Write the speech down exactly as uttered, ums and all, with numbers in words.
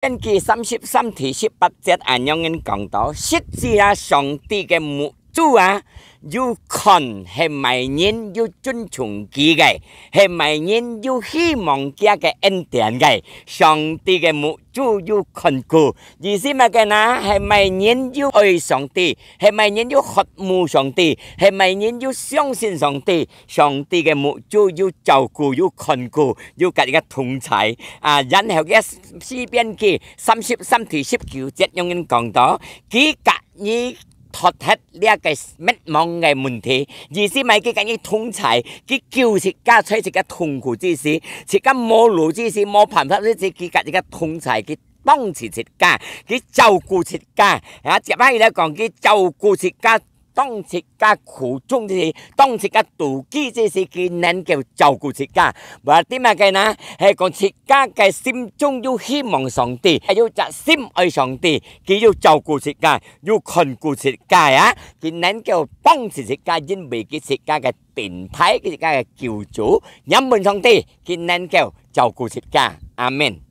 篇記三十三第十八節恁樣講到：「實在啊，上帝个目珠啊，有看係麼人有尊重佢个，係麼人有希望佢个恩典个，上帝个目珠有看顧。」意思麼个呢？係麼人有愛上帝，係麼人有渴慕上帝，係麼人有相信上帝，上帝个目珠有照顧、有看顧、有佮佢个同在。啊，然後个詩篇記三十三第十九節樣樣講到：「佢佮你脫忒這个滅亡个問題。」意思麼个？佢佮你同在，佢救自家，在自家痛苦之時，自家無路之時，無辦法之時，佢佮自家同在，佢幫持自家，佢照顧自家。啊，接下來講，佢照顧自家，當自家苦衷之時，當自家肚飢之時，佢能夠照顧自家。Berarti麼个呢？係講自家个心中有希望上帝，有隻心愛上帝，佢有照顧自家，有看顧自家啊，佢能夠幫持自家，因為佢自家个頂戴，佢自家个救主，仰望上帝，佢能夠照顧自家。阿們。